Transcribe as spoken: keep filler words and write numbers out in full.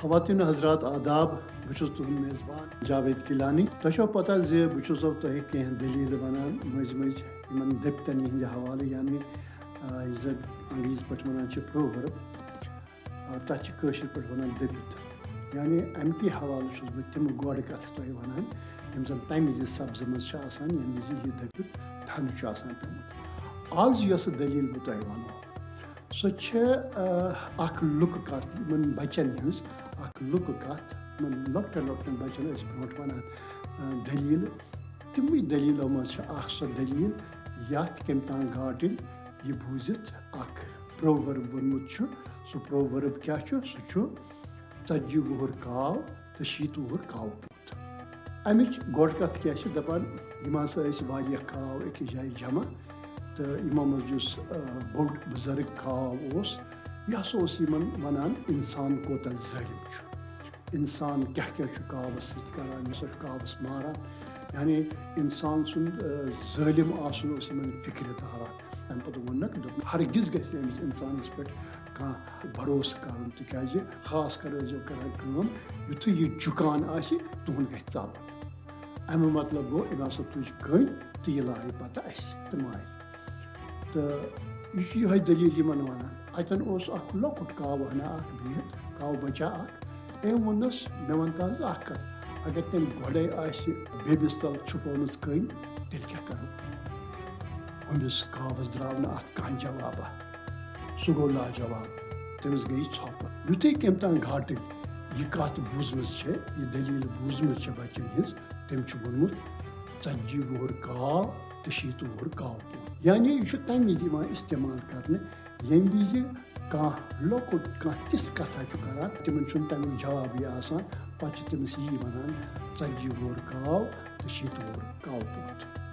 خواتین و حضرات، آداب۔ بہٕ چھُس تُہُنٛد میزبان جاوید کیلانی۔ تۄہہِ چھو پتہ زِ بہٕ چھُسو تۄہہِ کینٛہہ دٔلیٖلہٕ وَنان مٔنٛزۍ مٔنٛزۍ یِمن دٔپتن ہِنٛدِ حوالہٕ، یعنی، آ، یُس زَن انگریزی پٲٹھۍ وَنان چھِ proverb، آ، تَتھ چھِ کٲشِر پٲٹھۍ وَنان دٔپِتھ۔ یعنی اَمہِ کہِ حوالہٕ چھُس بہٕ تِم گۄڈٕ کَتھٕ تۄہہِ وَنان، یِم زَن تَمہِ وِزِ سبزٕ منٛز چھِ آسان، ییٚمہِ وِزِ یہِ دٔپِتھ تھَنہٕ چھُ آسان پیوٚمُت۔ آز یۄس دٔلیٖل بہٕ تۄہہِ وَنو، سۄ چھےٚ، آ، اَکھ لُکہٕ کَتھ یِمَن بَچَن ہٕنٛز، اَکھ لُکہٕ کَتھ یِمَن لۄکٹٮ۪ن لۄکٹٮ۪ن بَچَن ٲسۍ برونٛٹھ وَنان، آ، دٔلیٖلہٕ۔ تِموٕے دٔلیٖلو منٛز چھِ اَکھ سۄ دٔلیٖل، یَتھ کٔمۍ تام گاٹٕلۍ یہِ بوٗزِتھ اَکھ proverb ووٚنمُت چھُ۔ سُہ proverb کیٛاہ چھُ؟ سُہ چھُ، "ژتجی وُہُر کاو تہٕ شیٖتھ وُہُر کاو پوٗت۔" اَمِچ گۄڈٕ کَتھ کیٛاہ چھِ دَپان؟ یِم ہسا ٲسۍ واریاہ کاو أکِس جایہِ جمع، تہٕ یِمو منٛز یُس، آ، بوٚڑ بُزرگ کاو اوس، یہِ ہسا اوس یِمن وَنان، اِنسان کوٗتاہ ظٲلِم چھُ، اِنسان کیٛاہ کیٛاہ چھُ کاوَس سۭتۍ کران، یہِ ہسا چھُ کاوَس ماران۔ یعنی اِنسان سُنٛد، آ، ظٲلِم آسُن اوس یِمن فِکرِ تاران۔ تَمہِ پَتہٕ ووٚننَکھ، دوٚپُن، ہرگِز گژھِ نہٕ أمِس اِنسانَس پٮ۪ٹھ کانٛہہ بھروسہٕ کَرُن، تِکیٛازِ خاص کر ٲسۍزیو کَران کٲم، یُتھُے یہِ جُکان آسہِ، تُہُنٛد گژھِ ژَلُن۔ اَمیُک مطلب گوٚو، أمۍ ہسا تُج کٔنۍ تہٕ یہِ لایہِ پَتہٕ اَسہِ تہٕ مارِ۔ تہٕ یہِ چھُ یِہوٚے دٔلیٖل یِمَن وَنان۔ اَتٮ۪ن اوس اَکھ لۄکُٹ کاوٕ ہنا اَکھ بِہِتھ، کاوٕ بَچا اَکھ۔ أمۍ ووٚننَس، "مےٚ وَن تہٕ حظ اَکھ کَتھ، اگر تٔمۍ گۄڈَے آسہِ بیٚمِس تَل چھُپٲومٕژ کٔنۍ، تیٚلہِ کیٛاہ کَرو؟" ہُمِس کاوَس درٛاو نہٕ اَتھ کانٛہہ جوابا۔ سُہ گوٚو لاجواب۔ تٔمِس گٔیہِ ژھۄپہٕ۔ یُتھُے کٔمۍ تام گاٹٕلۍ یہِ کَتھ بوٗزمٕژ چھےٚ، یہِ دٔلیٖل بوٗزمٕژ چھےٚ بَچَن ہٕنٛز، تٔمۍ چھُ ووٚنمُت، "ژتجی وُہُر کاو تہٕ شیٖتھ وُہُر کاو پوٗت۔" یعنی یہِ چھُ تَمہِ وِزِ یِوان استعمال کرنہٕ، ییٚمہِ وِزِ کانٛہہ لۄکُٹ، کانٛہہ تِژھ کَتھا چھُ کران، تِمن چھُنہٕ تَمیُک جوابٕے آسان، پَتہٕ چھِ تٔمِس یی وَنان، "ژتجی وُہُر کاو تہٕ شیٖتھ وُہُر کاو پوٗت۔"